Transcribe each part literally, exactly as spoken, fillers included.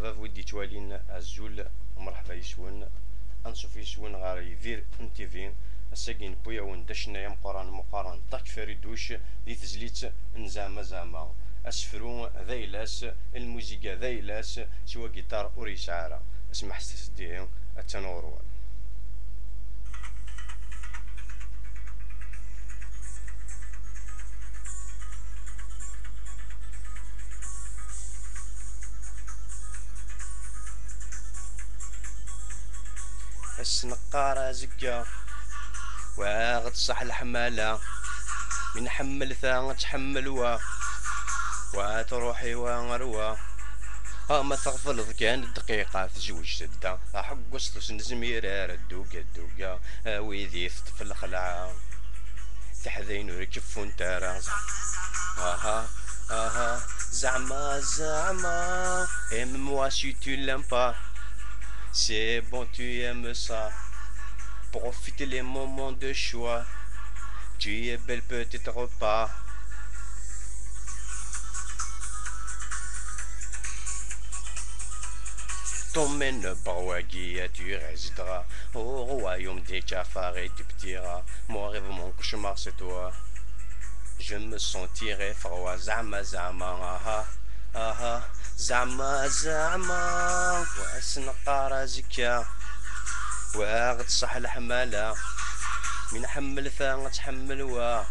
Bab wi d-yettwalin, azul, mreḥba yes-wen. Anṣuf yes-wen ɣer Yidir n T V. Ass-agi newwi-yawen-d acennay ameqqran meqqaren Ṭak Fariduc di tezlit n Zeɛma Zeɛma. Asefru d ayla-s, lmuziga d ayla-s, s wagiṭar ur yesɛi ara. Asmeḥses dihi, attan ɣur-wen. Ass neqqar azekka, wa ɣ-tṣaḥ leḥmala. Mi nḥemmel ta, ad tḥemmel wa. Wa truḥ i wa ɣer wa. Ha ma tɣefleḍ kan dqiqa, tezweǧ tedda. Aḥegguṣ tus nezmir ara dduga dduga. A wid i teṭṭef lxelɛa, tiḥdayin ur keffunt ara. Aha, aha, zeɛma, zeɛma. Aime-moi si tu l'aimes pas. C'est bon, tu aimes ça. Profite les moments de choix. Tu es belle, peut-être pas. Ṭṭummen, bɣu wagi ad tu résideras au royaume des cafards et des petits rats. Mon rêve, mon cauchemar, c'est toi. Je me sentirai fort, zeɛma, zeɛma, aha, aha, zeɛma, zeɛma. Wa ass neqqar azekka, wa ɣ-tṣaḥ leḥmala. Mi nḥemmel ta, ad tḥemmel wa.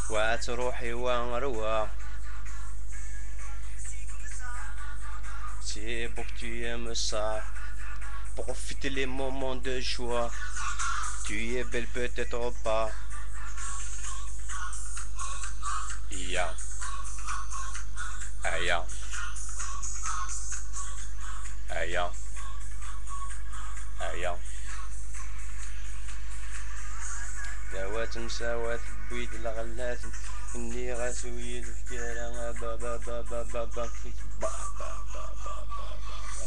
Wa truḥ i wa ɣer wa. C'est beau que tu aimes ça. Profite les moments de joie. Tu es belle, peut-être pas. Aya. Aya. Aya. Aya. Dawat msawat, wwid lɣellat. Nniɣ-as ur yi-d-tefki ara. Ba, ba, ba, ba, ba, ba. Ba, ba, ba, ba, ba, ba, ba.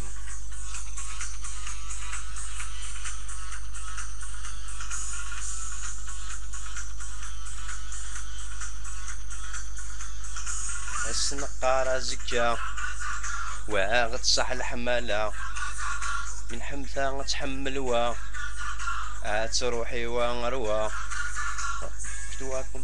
Ass neqqar azekka, wa ɣ-tṣaḥ leḥmala. Mi nḥemmel ta, ad tḥemmel wa. Ad truḥ i wa ɣer wa. Ktuwakum